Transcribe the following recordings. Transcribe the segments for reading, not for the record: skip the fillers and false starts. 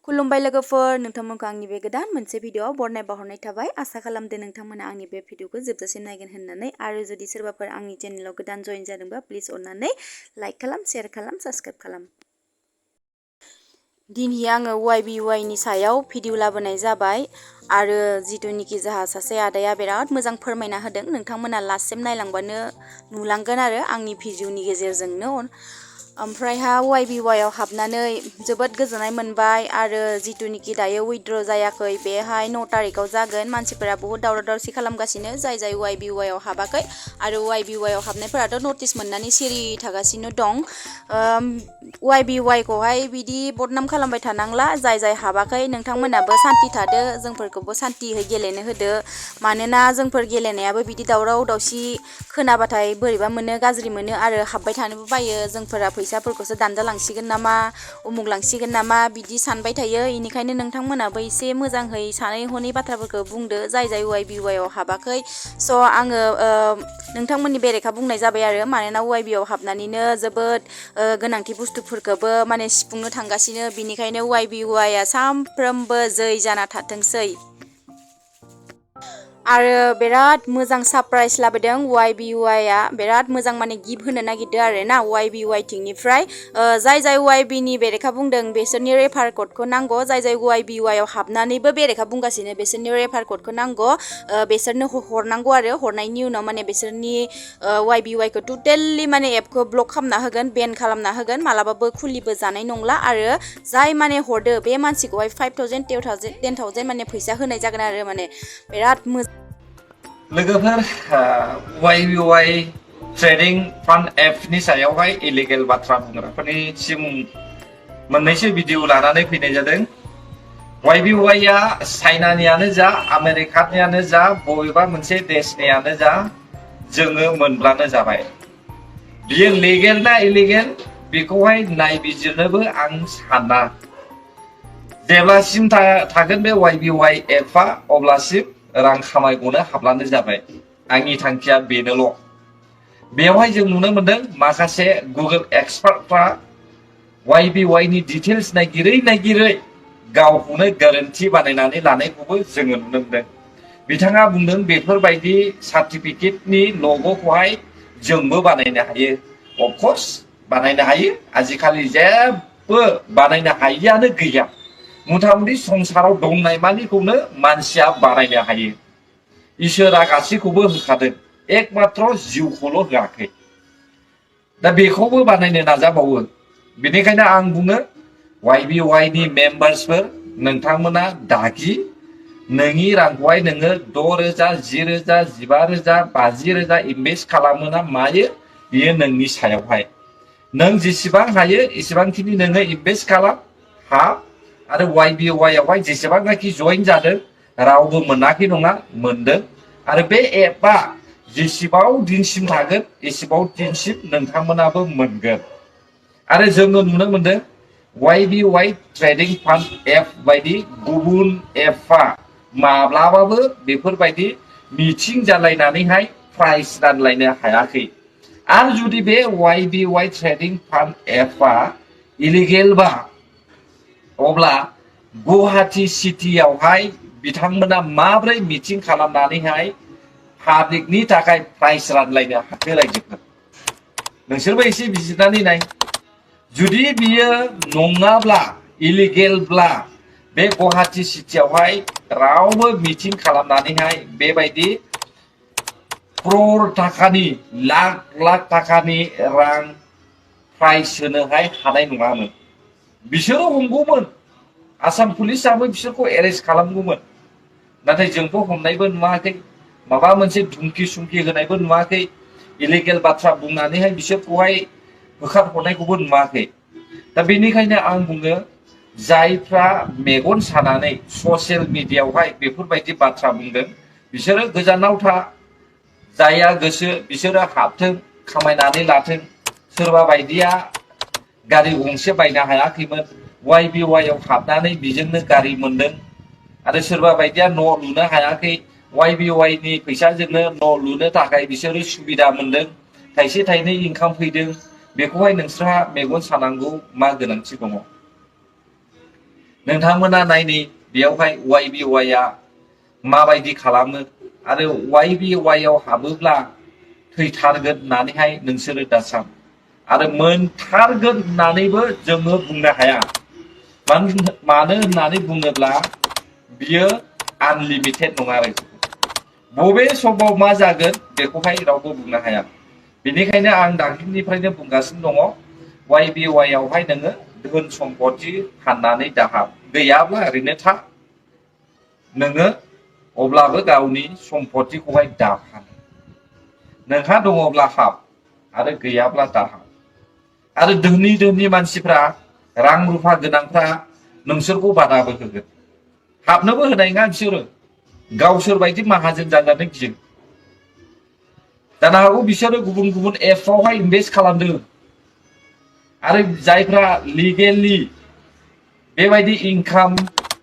खुलुमबाय लोगोफोर नोंथांमोनखौ आंनि बे गोदान मोनसे भिडिअआव बरनाय बावहरनाय थाबाय आसा खालामदो नोंथांमोना आंनि बे भिडिअखौ जोबजासिम नायगोन होननानै आरो जुदि सोरबाफोर आंनि चेनेलाव गोदान जइन जादोंबा प्लिज अननानै लाइक खालाम शेयार खालाम साबस्क्राइब खालाम। दिनै आङो YBY नि सायाव भिडिअ लाबोनाय जाबाय आरो जिथुनिखि जाहा सासे आदाया बिराद मोजां फोरमायना होदों नोंथांमोना लास्टसिम नायलांबानो नुलांगोन आरो आंनि भिडिअनि गेजेरजोंनो ओमफ्रायहा YBY आव हाबनानै जोबोद गोजोननाय मोनबाय आरो जिथुनिखि दायो उइथड्र जायाखै बेहाय 9 तारिखआव जागोन मानसिफोरा बहुत दावराव दावसि खालामगासिनो जाय YBY आव हाबाखै आरो YBY आव हाबनायफोराथ' नटिस मोननानै सिरि थागासिनो दं। YBY खौहाय बिदि बदनाम खालामबाय थानांला जाय हाबाखै नोंथांमोनाबो सान्ति थादो जोंफोरखौबो सान्तियै गेलेनो होदो मानोना जोंफोर गेलेनायाबो बिदि दावराव दावसि खोनाबाथाय बोरैबा मोनो गाज्रि मोनो आरो हाबबाय थानोबो बायो जोंफोरा फैसाफोरखौसो दानदा लांसिगोन नामा उमुक लांसिगोन नामा बिदि सानबाय थायो इनिखायनो नोंथांमोनाबो एसे मोजाङै सानै हनै बाथ्राफोरखौ बुंदो जाय YBY आव हाबाखै स' आङो नोंथांमोननि बेरेखा बुंनाय जाबाय आरो मानोना YBY आव हाबनानैनो जोबोद गोनांथि बुस्थुफोरखौबो माने सुफुंनो थांगासिनो बिनिखायनो YBY आ सामफ्रोमबो जै जाना थाथोंसै आरो बिराद मोजां सरप्राइज लाबोदों YBY आ बिराद मोजां माने गिफ्ट होनो नागिरदों आरो ना YBY थिंनिफ्राय जाय YB नि बेरेखा बुंदों बिसोरनि रेफार क'डखौ नांगौ जाय YBY आव हाबनानैबो बेरेखा बुंगासिनो बिसोरनि रेफार क'डखौ नांगौ बिसोरनो हरनांगौ आरो हरनायनि उनाव माने बिसोरनि YBY खौ टटेलि माने एपखौ ब्लक खालामना होगोन बेन खालामना होगोन मालाबाबो खुलिबो जानाय नंला आरो जाय माने हरदो बे मानसिखौहाय 5000 10,000 माने फैसा होनाय जागोन आरो माने बिराद मोजां लोगोफोर YBY ट्रेडिं फान्ड एपनि सायावहाय इलिगेल बाथ्रा बुंग्राफोरनिसिम मोननैसो भिडिअ लानानै फैनाय जादों। YBY आ चाइनानियानो जा आमेरिकानियानो जा बबेबा मोनसे देशनियानो जा जोङो मोनब्लानो जाबाय बियो लिगेल ना इलिगेल बेखौहाय नायबिजिरनोबो आं साना जेब्लासिम थागोन बे YBY एपआ अब्लासिम रां खामायगनो हाब्लानो जाबाय आंनि थांखिया बेनोल' बेवहाय जों नुनो मोनदों माखासे गुगोल एक्सपार्टफ्रा YBY नि डिटेल्स नागिरै गावखौनो ग्यारान्टि बानायनानै लानायखौबो जोङो नुनो मोनदों। बिथाङा बुंदों बेफोरबायदि सार्टिफिकेटनि लग'खौहाय जोंबो बानायनो हायो अफकर्स बानायनो हायो आजिखालि जेबो बानायनो हायियानो गैया मथा-मथि संसाराव दंनाय मानिखौनो मानसिया बानायनो हायो इसोरा गासैखौबो होखादों एकमात्र जिउखौल' होआखै दा बेखौबो बानायनो नाजाबावो बेनिखायनो आं बुङो YBY नि मेम्बार्सफोर नोंथांमोना दागि नोंनि रांखौहाय नोङो 6,000 10,000 15,000 50,000 इनभेस्ट खालामो ना मायो बियो नोंनि सायावहाय नों जेसेबां हायो एसेबांखिनि नोङो इनभेस्ट खालाम हाब आरो YBY आवहाय जेसेबांनाखि जइन जादों रावबो मोनाखै नङा मोनदों आरो बे एपआ जेसेबां दिनसिम थागोन एसेबां दिनसिम नोंथांमोनाबो मोनगोन आरो जोङो नुनो मोनदों YBY ट्रेडिं फान्ड एप बायदि गुबुन एपआ माब्लाबाबो बेफोरबायदि मिटिं जालायनानैहाय प्राइस रानलायनो हायाखै आरो जुदि बे YBY ट्रेडिं फान्ड एपआ इलिगेलबा अब्ला गुवाहाटी सिटियावहाय बिथांमोना माब्रै मिटिं खालामनानैहाय पाब्लिकनि थाखाय प्राइस रानलायनो हाखो रायजोफोर नोंसोरबो एसे बिजिरनानै नाय जुदि बियो नङाब्ला इलिगेलब्ला बे गुवाहाटी सिटियावहाय रावबो मिटिं खालामनानैहाय बेबायदि क्रर थाखानि लाख थाखानि रां प्राइस होनोहाय हानाय नङामोन बिसोरो हमगौमोन आसाम पुलिसाबो बिसोरखौ एरेस्ट खालामगौमोन नाथाय जोंथ' हमनायबो नुवाखै माबा मोनसे धुमखि सुमखि होनायबो नुवाखै इलिगेल बाथ्रा बुंनानैहाय बिसोरखौहाय होखारहरनायखौबो नुवाखै दा बेनिखायनो आं बुङो जायफ्रा मेगन सानानै ससियेल मिडियायावहाय बेफोरबायदि बाथ्रा बुंदों बिसोरो गोजानाव था जाया गोसो बिसोरो हाबथों खामायनानै लाथों सोरबा बायदिया गारि गंसे बायनो हायाखैमोन YBY आव हाबनानै बिजोंनो गारि मोनदों आरो सोरबा बायदिया न' लुनो हायाखै YBY नि फैसाजोंनो न' लुनो थाखाय बिसोरो सुबिदा मोनदों थाइसे थाइनै इनकाम फैदों बेखौहाय नोंसोरहा मेगन सानांगौ मा गोनांथि दङ नोंथांमोना नायनि बेयावहाय YBY आ माबायदि खालामो आरो YBY आव हाबोब्ला थैथारगोन होननानैहाय नोंसोरो दा सान आरो मोनथारगोन होननानैबो जोङो बुंनो हाया मानो होननानै बुङोब्ला बियो आनलिमिटेड नङा आरो बबे समाव मा जागोन बेखौहाय रावबो बुंनो हाया बेनिखायनो आं दाख्लिनिफ्रायनो बुंगासिनो दङ YBY आवहाय नोङो धोन सम्पति फाननानै दाहार गैयाब्ला ओरैनो था नोङो अब्लाबो गावनि सम्पतिखौहाय दाफान नोंहा दङब्ला हाब आरो गैयाब्ला दाहाब आरो धोनि मानसिफ्रा रां रुफा गोनांफ्रा नोंसोरखौ बादाबो होगोन हाबनोबो होनाय नङा बिसोरो गावसोर बायदि माहाजोन जाजानो गियो जानो हागौ बिसोरो गुबुन गुबुन एपआवहाय इनभेस्ट खालामदों आरो जायफ्रा लिगेलि बेबायदि इनकाम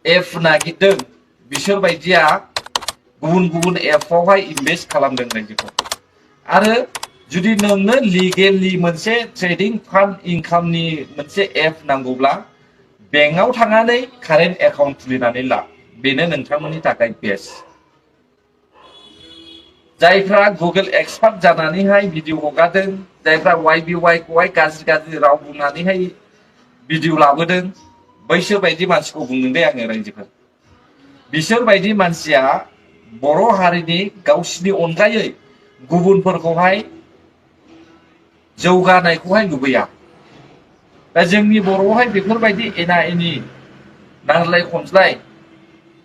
एप नागिरदों बिसोर बायदिया गुबुन गुबुन एपआवहाय इनभेस्ट खालामदों रायजोखौ आरो जुदि नोंनो लिगेलि मोनसे ट्रेडिं फान्ड इनकामनि मोनसे एप नांगौब्ला बेंकआव थांनानै कारेन्ट एकाउन्ट खुलिनानै ला बेनो नोंथांमोननि थाखाय बेस्ट जायफ्रा गुगोल एक्सपार्ट जानानैहाय भिडिअ हगारदों जायफ्रा YBY खौहाय गाज्रि राव बुंनानैहाय भिडिअ लाबोदों बैसोर बायदि मानसिखौ बुंदों दे आङो रायजोफोर बिसोर बायदि मानसिया बर' हारिनि गावसिनि अनगायै गुबुनफोरखौहाय जौगानायखौहाय लुबैया दा जोंनि बर'आवहाय बेफोरबायदि एना एनि नांज्लाय खमज्लाय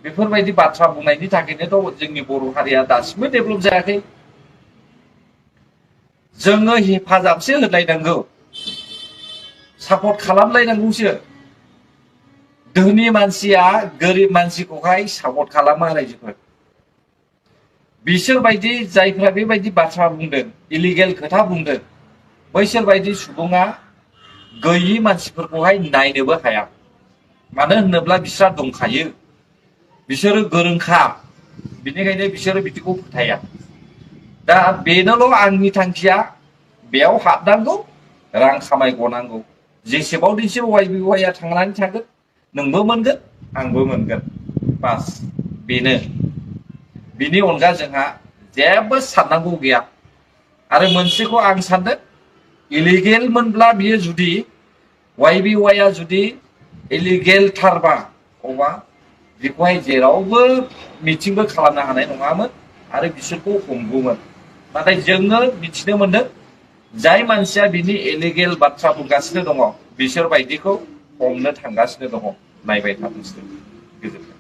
बेफोरबायदि बाथ्रा बुंनायनि थाखायनोथ' जोंनि बर' हारिया दासिमबो डेभेलप जायाखै जोङो हेफाजाबसो होलायनांगौ सापर्ट खालामलायनांगौसो धोनि मानसिया गोरिब मानसिखौहाय सापर्ट खालामा रायजोफोर बिसोर बायदि जायफ्रा बेबायदि बाथ्रा बुंदों इलिगेल खोथा बुंदों बैसोर बायदि सुबुङा गैयि मानसिफोरखौहाय नायनोबो हाया मानो होनोब्ला बिस्रा दंखायो बिसोरो गोरोंखा बिनिखायनो बिसोरो बिदिखौ फोथाया दा बेनोल' आंनि थांखिया बेयाव हाबनांगौ रां खामायगनांगौ जेसेबां दिनसिम YBY आ थांनानै थागोन नोंबो मोनगोन आंबो मोनगोन बास बेनो बिनि अनगा जोंहा जेबो साननांगौ गैया आरो मोनसेखौ आं सानदों इलिगेल मोनब्ला बियो जुदि YBY आ जुदि इलिगेल थारबा अबा बेखौहाय जेरावबो मिटिंबो खालामनो हानाय नङामोन आरो बिसोरखौ हमगौमोन नाथाय जोङो मिथिनो मोनदों जाय मानसिया बिनि इलिगेल बाथ्रा बुंगासिनो दङ बिसोर बायदिखौ हमनो थांगासिनो दङ नायबाय थानोसै गोजोन्थों